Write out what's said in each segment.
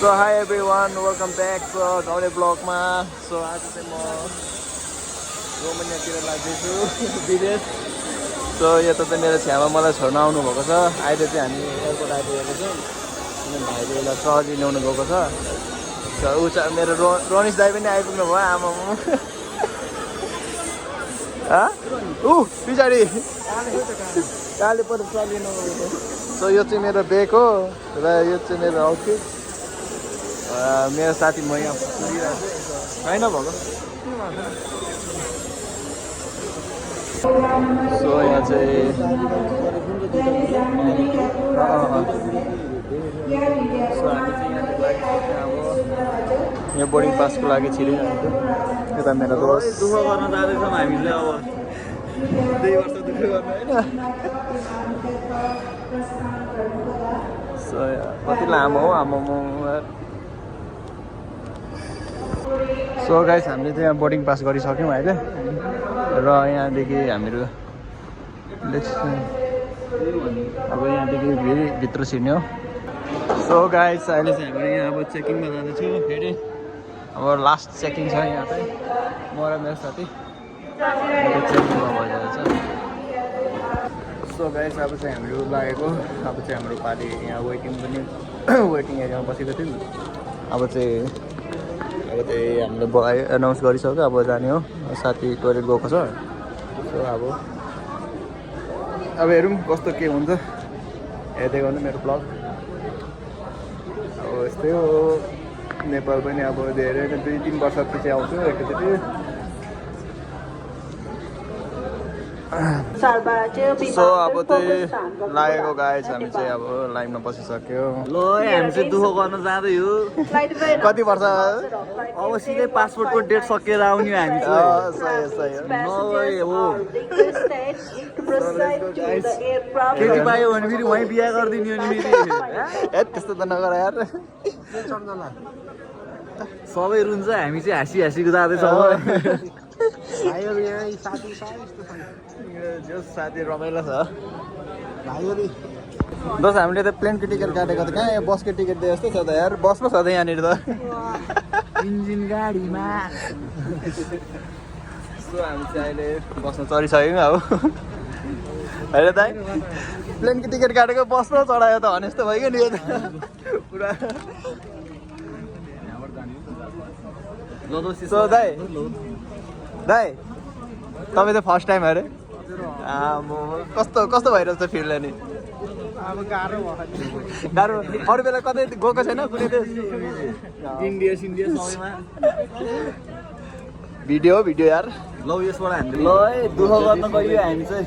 So hi everyone, welcome back to our vlog ma. So आज चाहिँ म रोमानियातिर लाग्दैछु विदेश. So यता चाहिँ मेरो छ्यामा मलाई छोड्न आउनु भएको छ. अहिले चाहिँ हामी एयरपोर्ट आइपुगेको छौँ. अनि भाइले यसलाई सहरी ल्याउनु गएको छ. So ऊ चाहिँ मेरो रनिस दाइ पनि आइपुग्नु भयो आमा. पछाडि काले पर चलिनु गएको. So यो चाहिँ मेरो ब्याग हो र यो चाहिँ मेरो आउटफिट. मेरो साथी म यहाँ पुगिरहेको छु होइन भएको. सो यहाँ चाहिँ यहाँ बोर्डिङ पासको लागि छिरिरहेको. यता मेरो दोस्त दुःख गर्न जाँदैछौँ हामीले. अब 2 वर्ष दुःख गर्नु होइन. सो कति लामो हो आमा. सो गाइस हामीले चाहिँ यहाँ बोर्डिङ पास गरिसक्यौँ अहिले र यहाँदेखि हामीहरू अब यहाँदेखि फेरि भित्र छिर्ने हो. सो गाइस अहिले चाहिँ हामीले यहाँ अब चेकिङमा जाँदैछौँ फेरि. अब लास्ट चेकिङ छ यहाँ चाहिँ म र मेरो साथी चेकिङमा भइरहेको छ. सो गाइस अब चाहिँ हामीहरू लागेको. अब चाहिँ हाम्रो पार्टी यहाँ वेटिङ एरियामा बसेको थियौँ. अब चाहिँ हामीले एनाउन्स गरिसक्यो. अब जाने हो. साथी टोइलेट गएको छ. सो अब हेरौँ कस्तो के हुन्छ. हेर्दै गर्नु मेरो ब्लग. अब यस्तै हो. नेपाल पनि अब धेरै 2-3 वर्षपछि आउँछु एकैचोटि. सो अब चाहिँ लागेको गाइस हामी चाहिँ अब लाइनमा बसिसक्यो. ल हामी चाहिँ दुःख गर्न जाँदै हो. कति वर्ष अब सिधै पासपोर्टको डेट सकेर आउने हामी केटी पायो भने फेरि वहीँ बिहा गरिदिने हो नि. त्यस्तो त नगर यार. सबै रुन्छ हामी चाहिँ हाँसी हाँसीको जाँदैछौँ. साथी रमाइलो छ. दोस्त हामीले त प्लेनको टिकट काटेको त कहाँ बसको टिकट दिए जस्तो छ त यार. बसमा छ त यहाँनिर त इन्जिन गाडीमा. सो हामी चाहिँ अहिले बसमा चढिसक्यौँ. अब होइन दाइ प्लेनको टिकट काटेको बसमा चढायो त भने जस्तो भइगयो नि यो त पुरा. सो दाइ तपाईँ त फर्स्ट टाइम अरे. कस्तो भइरहेछ फिल नि. गाह्रो अरू बेला कतै गएको छैन कुनै देश. इन्डिया सबैमा भिडियो यार. ल यसबाट हामीले ल है दुःख गर्न गयो हामी चाहिँ.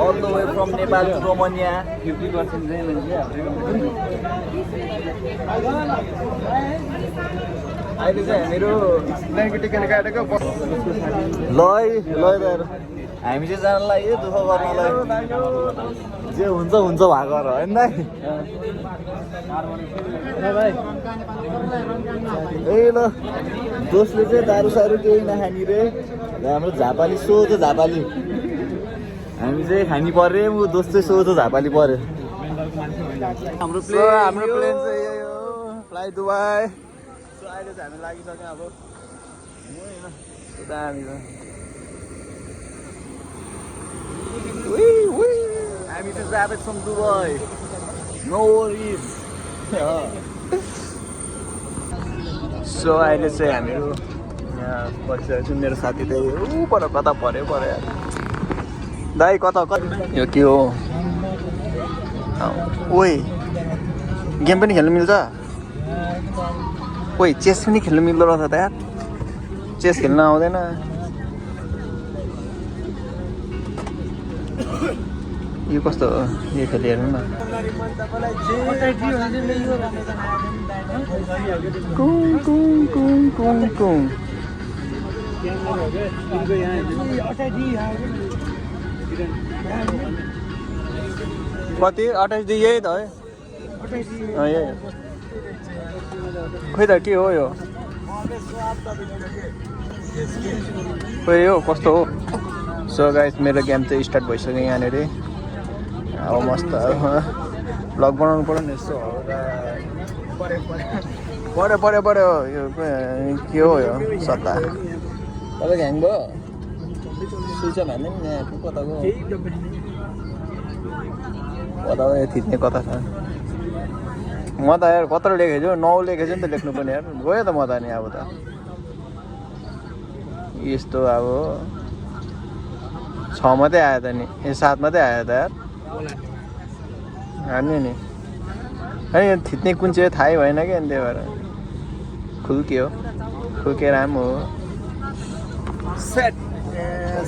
All the way from Nepal to Romania. 50% चाहिँ अहिले चाहिँ हामीहरू प्लेनको टिकट काटेको बस. ल हामी चाहिँ जान लाग्यो दुःख गर्नलाई. जे हुन्छ भएको र होइन दाइ. ए ल दोस्रो चाहिँ दारू सारू केही नखाने रे. हाम्रो झापाली सोझो झापाली हामी चाहिँ खानी पर्यो. म दोस्त चाहिँ सोझो झापाली पर्यो. हाम्रो प्लेन चाहिँ यही हो. Fly Dubai. सो अहिले चाहिँ हामी लागिसक्यौँ. अब दामी छ. हामी चाहिँ जाँदैछौँ दुबई. No worries. सो अहिले चाहिँ हामीहरू यहाँ बसिरहेको छौँ. मेरो साथी चाहिँ ऊपर कता पऱ्यो दाइ कता यो के हो. ओइ गेम पनि खेल्नु मिल्छ. ओइ चेस पनि खेल्नु मिल्दो रहेछ त यार. चेस खेल्न आउँदैन. यो कस्तो हो यो खेली हेर्नु न. कति 28 दी यही त है. यही खोइ त के हो यो. खोइ हो कस्तो हो. सो गाइस मेरो गेम चाहिँ स्टार्ट भइसक्यो यहाँनिर. अब मस्त भ्लग बनाउनु पर्यो नि यसो पऱ्यो यो के हो यो सत्ता तपाईँ ह्याङ भयो स्विच अफ हान्दै नि यहाँ कताको कता यो थिच्ने कता छ म त यार कत्रो लेखेको छु 9 लेखेको छु नि त लेख्नु पनि यार गयो त म त नि अब त यस्तो अब 6 मात्रै आयो त नि 7 मात्रै आयो त यार हान्ने नि अनि यो थिच्ने कुन चाहिँ थाहै भएन कि अनि त्यही भएर खुल्क्यो राम हो सेट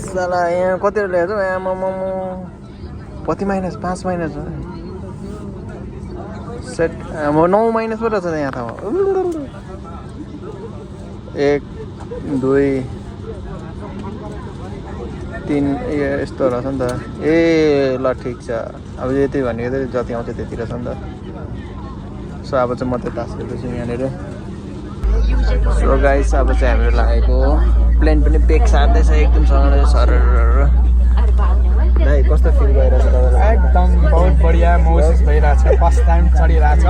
साला यहाँ कति लेखेको छु आमामा कति माइनस 5 माइनस हो सेट म 9 माइनस पो रहेछ यहाँ ठाउँमा 1 2 3 यस्तो रहेछ नि त ए ल ठिक छ अब यति भनेको त जति आउँछ त्यति रहेछ नि त सो अब चाहिँ म त तास खेल्दैछु यहाँनिर सो गाइस अब चाहिँ हाम्रो लागेको प्लेन पनि बेग सार्दैछ एकदम सरर दाइ कस्तो फिल भइरहेछ तपाईँलाई एकदम बहुत बढिया महसुस भइरहेछ फर्स्ट टाइम चढिरहेछ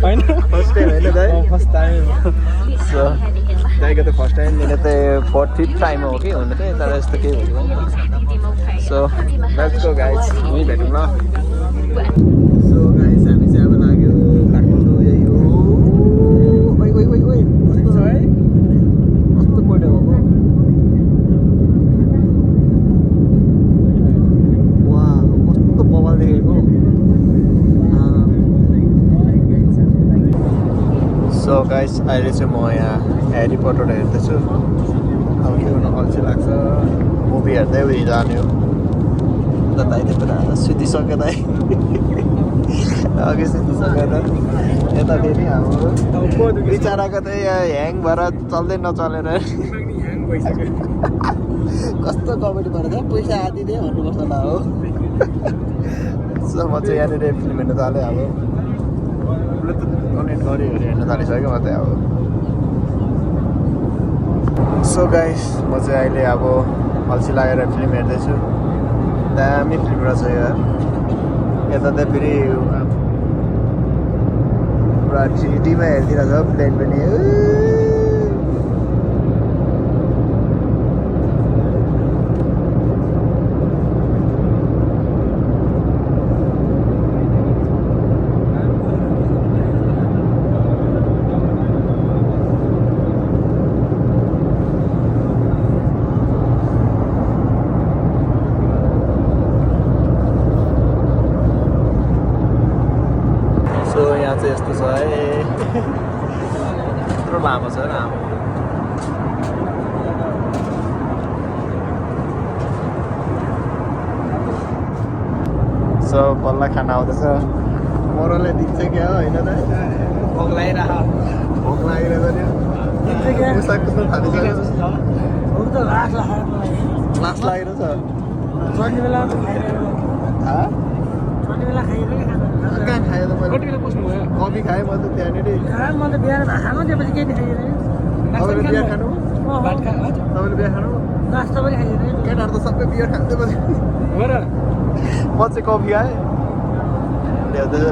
होइन फर्स्ट टाइम होइन दाइ फर्स्ट टाइम सो दाइको त फर्स्ट टाइम मेरो त 4th टाइम हो कि हुनु चाहिँ तर यस्तो केही हुँदैन सो लेट्स गो गाइस हामी भेटौँ ल सो गाइस हामी चाहिँ अब लाग्यो काठमाडौँ यही हो ओइ कस्तो छ है कस्तो पढ्यो हो वा कस्तो बवाल देखेको सो गाइस अहिले चाहिँ म यहाँ ह्यारी पटर हेर्दैछु अब के गर्नु अल्छी लाग्छ मुभी हेर्दै उयो जाने हो त दाइले पुरा सुतिसक्यो दाइ अघि सुतिसक्यो त यता फेरि हाम्रो बिचराको त यहाँ ह्याङ भएर चल्दै नचलेर कस्तो कमेडी भएर चाहिँ पैसा आदि नै भन्नुपर्छ होला हो सो म चाहिँ यहाँनिर फिल्म हेर्नु थालेँ अब ब्लुटुथ कनेक्ट गऱ्यो हेर्नु थालिसक्यो म चाहिँ अब सो गाइस म चाहिँ अहिले अब अल्छी लागेर फिल्म हेर्दैछु दामी फिल्म रहेछ यार यता त फेरि पुरा 3Dमा हेरिदिरहेछ प्लेन पनि चाहिँ यस्तो छ है यत्रो लामो छ लामो सो बल्ल खाना आउँदैछ मरले दिन्छ क्या होइन त भोक लागिरहेछ नि मुसाक कस्तो थालिसकेको लास्ट लागिरहेछ कहाँ खायो त मैले कफी खाएँ म त त्यहाँनिर तपाईँले बिहा खानु तपाईँले बिहा खानु केटाहरू त सबै बियर खाँदै बस्यो म चाहिँ कफी खाएँ ल्याउँदैछ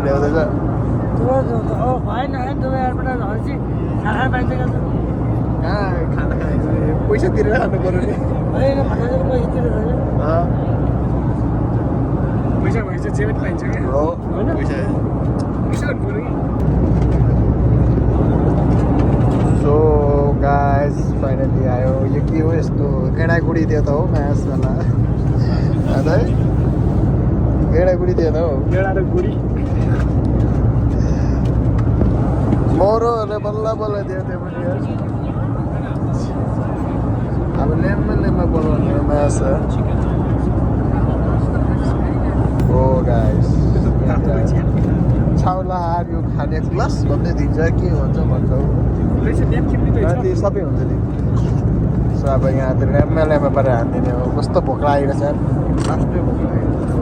कहाँ खाना खाएको पैसा तिरेर खानु पऱ्यो नि पैसा जेबेट पाइन्छ क्या हो पैसा सो गाइस फाइनली आयो यो के हो यस्तो गेडागुडी दियो त हो म्यासवाला है गेडागुडी दियो त हो गेडा र गुडी मरोहरूले बल्ल दियो त्यो पनि अब लेम्मा बोलाउने म्यास हो गाइस छाउला यो खाने प्लस भन्दै दिन्छ के भन्छ भन्छौ त्यो सबै हुन्छ नि सो अब यहाँ त ल्याम्मा पारेर हानिदिने हो कस्तो भोक लागिरहेछ लास्टै भोक लागिरहेछ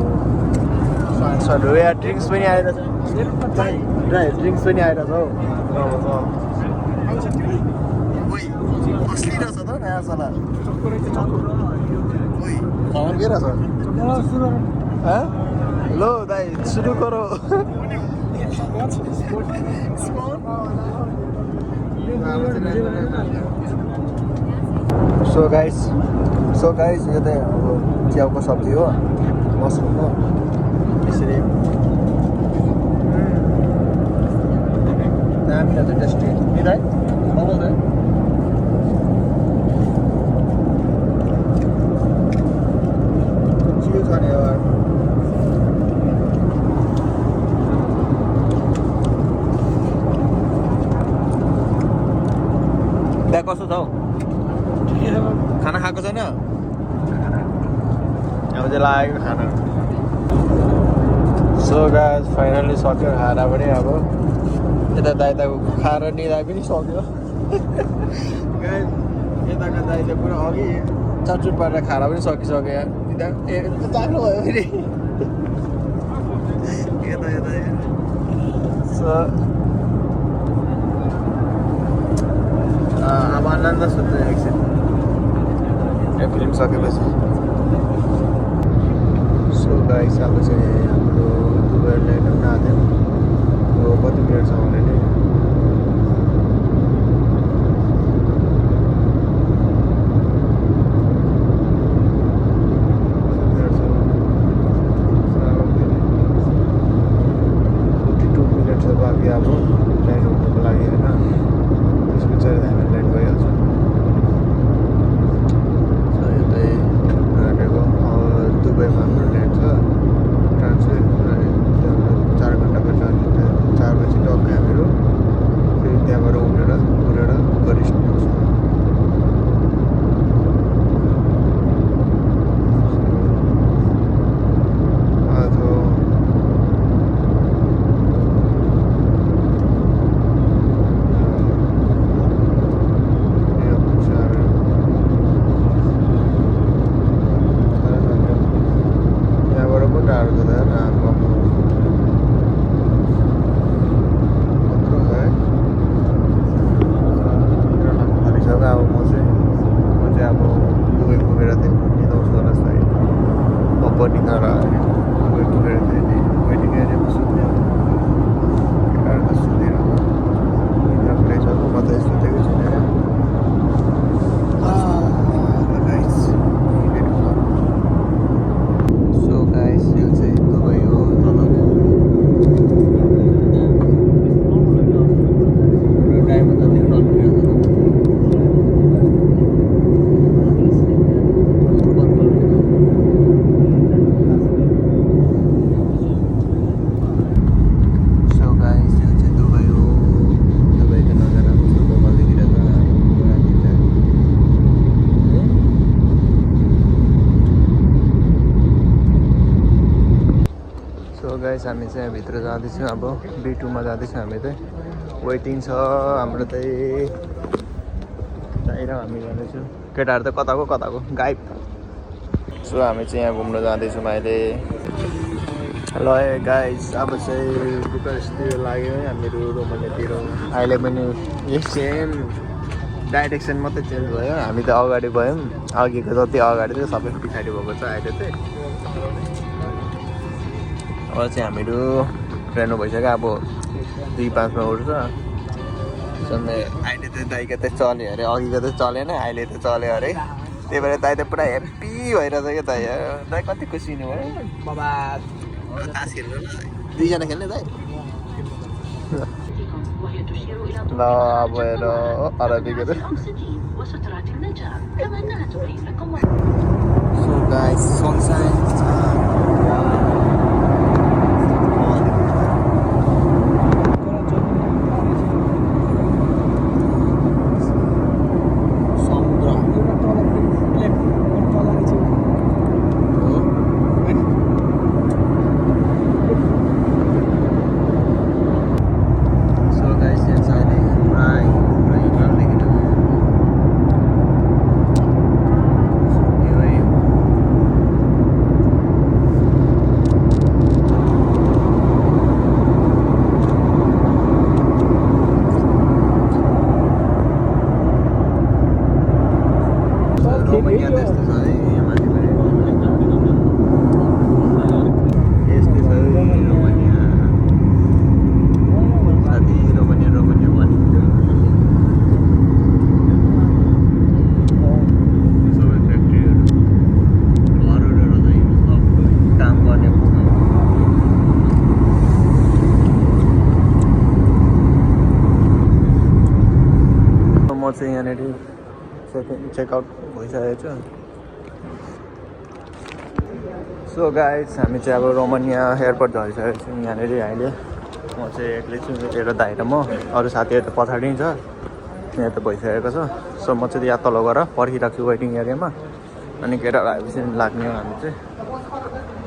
यहाँ ड्रिङ्क्स पनि आइरहेछ ड्रिङ्क्स पनि आइरहेछ हौ असली रहेछ त नयाँ सला खबर के रहेछ लो दाइ सुरु गरौ सो गाइस यो चाहिँ अब च्याउको सब्जी हो मसरुमको यसरी दामी लाग्छ टेस्टी निदाइ बबल दाइ चियो छ नि यार त्यहाँ कस्तो छ हौ खाना खाएको छैन अब चाहिँ लागेको खाना सो गाइस फाइनली सक्यो खाना पनि अब यता दाइताको खाएर निदा पनि सक्यो गाइस यताको दाइले पुरा अघि चटचुट पारेर खाना पनि सकिसक्यो यार निदा चाख्नु भयो फेरि यता सो अब आनन्द सुत्नु एकछिन फिल्म सकेपछि सो गाइस अब चाहिँ हाम्रो दुबई ल्यान्ड हुन आँट्यो कति मिनट छ भने नि बाँकी अब ल्यान्ड हुनुको लागि होइन त्यस पछाडि हामी ल्यान्ड भइहाल्छ दुबईमा हाम्रो ल्यान्ड छ ट्रान्सफर 4 घन्टाको जर्नी 4 बजी टक्क हामीहरू फेरि त्यहाँबाट उठेर गरिस्ट पुग्छौँ गाइस हामी चाहिँ भित्र जाँदैछौँ अब B2 मा जाँदैछौँ हामी चाहिँ वेटिङ छ हाम्रो चाहिँ चाहिएर हामी जाँदैछौँ केटाहरू त कताको गाइब सो हामी चाहिँ यहाँ घुम्न जाँदैछौँ अहिले ल गाइस अब चाहिँ बुकारेस्टतिर लाग्यो है हामीहरू रोमानियातिर अहिले पनि यही सेम डाइरेक्सन मात्रै चेन्ज भयो हामी त अगाडि गयौँ अघिको जति अगाडि थियो सबै पछाडि भएको छ अहिले चाहिँ अब चाहिँ हामीहरू ट्रेनमा भइसक्यो अब 2:05 मा उठ्छ सन्डे अहिले त दाइको त चल्यो अरे अघिको त चलेन अहिले त चल्यो अरे त्यही भएर दाइ त पुरा ह्याप्पी भइरहेछ क्या दाइ दाइ कति खुसी हुनु भयो बाबा तास खेल्नु ल 2 जना खेल्ने दाइ ल अब हेर अरबीको सो गाइस सनसाइन यहाँनिर चेकआउट भइसकेको छ। सो गाइज हामी चाहिँ अब रोमानिया एयरपोर्ट झरिसकेको छौँ यहाँनिर अहिले। म चाहिँ एक्लै छु, मेरो दाइ र म, अरू साथीहरू त पछाडि छ, यहाँ त भइसकेको छ। सो म चाहिँ यहाँ तल गएर पर्खिरहेको छु वेटिङ एरियामा, अनि केटाहरू आएपछि लाग्ने हो हामी चाहिँ।